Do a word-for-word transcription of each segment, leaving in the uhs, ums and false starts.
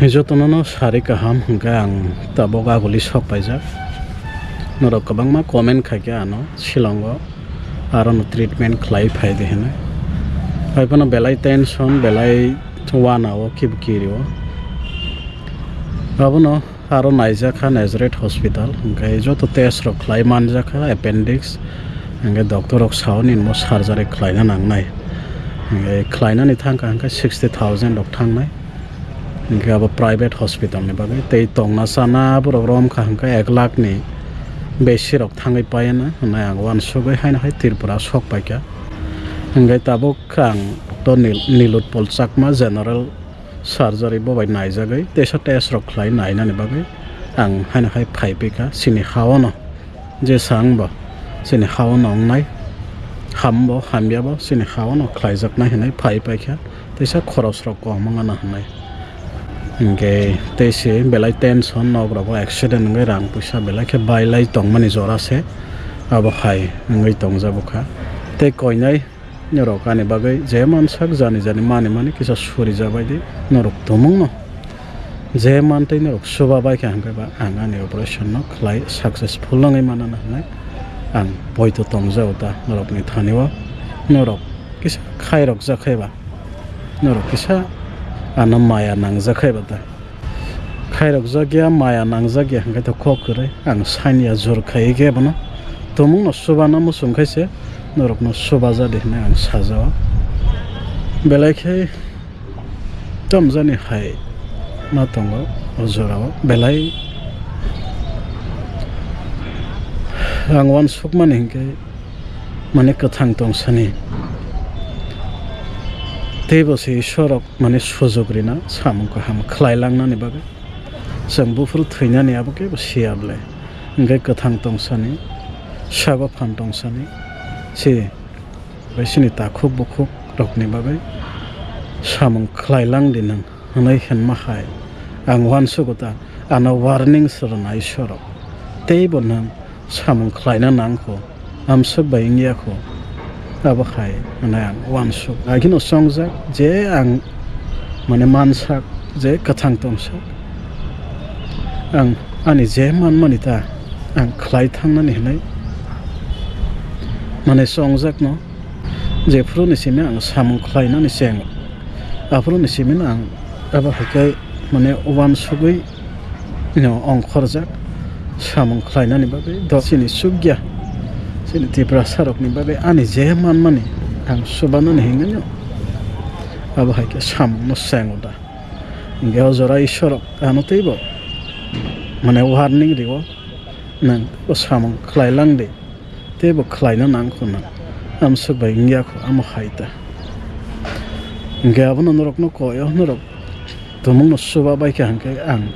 Jotono no sari kaham hwnkhe ang tabuk aguli sok paijak. Norok kwbangma comment khaikhe ano Shillong o arono treatment khlai phaidi hinwi. Haiphano belai tension, belai wana o kibu kirio. Abono aro naijak kha Nazareth Hospital, hwnkhe joto test rok khlai manjak kha, appendix, hwnkhe doctor rok sao nini mo surgery khlaina nangnai. Hwnkhe khlainani thangkha hwnkhe sixty thousand rok thangnai. Hwnkhe abo private hospital ni bagwi tei tongna chana borok romkha hwnkhe ek lakh ni besi rok thangwi paiya na hwnwi ang uansugwi haino hai Tripura sok paikha. Hwnkhe tabuk ang to Nil-, Nilotpal Chakma General Surgery bo bai naijagwi teisa test rok khlai nainani bagwi ang haino hai phai phaikha chini ha-ono. Jesa wngbo chini ha-ono wngnai, hambo hamyabo chini ha-ono khlaijaknai hinwi phai paikha, teisa khorosrok kom wngana hinwi. Hinkhe tei se belai tension, nok rogo accident wngwi rang puisa belai khe bailai tongmani jora se, abo hai wngwi tongjago kha. Tei koinai norok ani bagwi je mansak jani jani mani mani kisa suri jabaidi norok tumungno. Je mantwi norok chuba bai kha hwnkhe ba ang ani operation no khlai successful wngwi manana hwnwi ang poito tongjago ta norokni thani o. Norok kisa khairok jak khe ba, norok kisa ano maya nangjak khe ba ta. Khairok jak ya, maya nangjak ya hwnkhe to kok kwrwi ang sanya jor khai khe bono tumungno chubana muchung khe se norokno chuba jadi hwnwi ang sajao. Belai khe tamjani hai ma tongo o jorao belai. Ang uansukmani hinkhe mane kwthang tongsani teibo se Ishwarrok mane sujuk rina samung kaham khlai langnani bagwi. Chwng buphuru thwinani abo kebo siya ble. Hinkhe kwthang tongsani, sago phan tongsani se bai chini takhuk bukhuk rokni bagwi samung khlai lang di nwng hwnwi hwnma hai ang uansugo ta, ano warning se rwnai Ishwarrok. Teibo nwng samung khlaina nang kho, amswk bai wngya kho, abo hai hwnwi ang uansuk. Akhino chongjak je ang mane mansak je kwthang tongsak, ang ani je manmani ta ang khlai thangnani hwnwi mane chongjakno. Jephuru ni simi ang samung khlainani cheng, aphuru ni simi ang abo hai khe mane uansugwi no ongkhorjak samung khlainani bagwi do chini chukya chini Tiprasa rokni bagwi ani je manmani ang chubanani hinwi no abo hai khe samungno chengo da. Hinkhe o jora Ishwarrok ano teibo mane warning rio, nwng o samung khlai lang di. Teibo khlaina nang kho nwng, amswk bai wngya kho, amo hai ta. Hinkhe abono norokno koi o, norok tumungno chuba bai kha hinkhe ang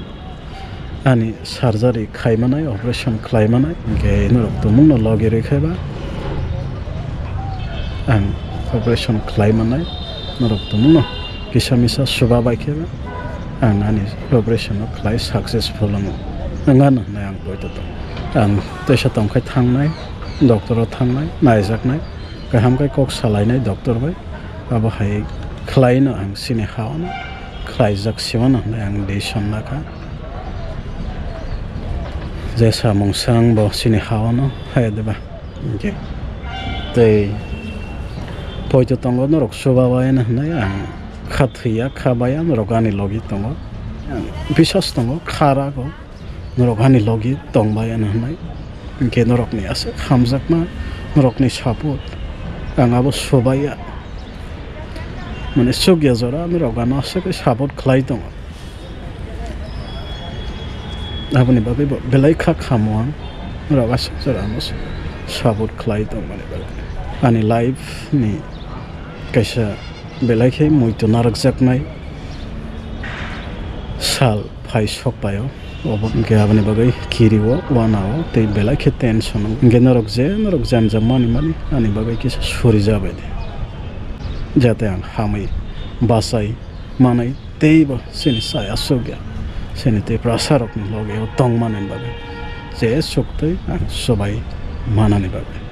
ani surgery khai manai, operation khlai manai, hinkhe norok tumungno logi rwi khai ba ang operation khlai manai, norok tumungno kisa misa chuba bai khe ba ang ani operation no khlai successful wng-, wngano hinwi ang poito tong. Ang teisa tong khai thangnai, doctor o thangnai, naijaknai, kaham khe kok salainai doctor bai, abo hai khlaino ang chini ha-ono khlaijak se mano hinwi ang decision lakha. Je samung swng bo chini ha-ono hai de ba. Hinkhe tei poito tongo norok chuba bai hinwi ang kha thwiya, kha baiya norok ani logi tongo. Ang bisas tongo, kha rago. Norok ani logi tong bai ano hwnwi. Hinkhe norokni aswk hamjakma, norokni support. Ang abo subaiya. Mane chukya jora norok ano aswk support khlai tongo. Aboni bagwi bo belai kha khamo ang. Norok aswk jora ano support khlai tongmani bagwi. Ani life ni kaisa belai khe muitu narwkjaknai sal phai sok paio. Obo hwnkhe aboni bagwi kirio, wanao tei belai khe tension o. Hwnkhe norok je norok janja mani mani ani bagwi kisa suri jabai di. Jate ang hamwi bachai manwi teibo chini chaya sukya, chini Tiprasa rokni logi o tongmani bagwi je suktwi ang chubai manani bagwi.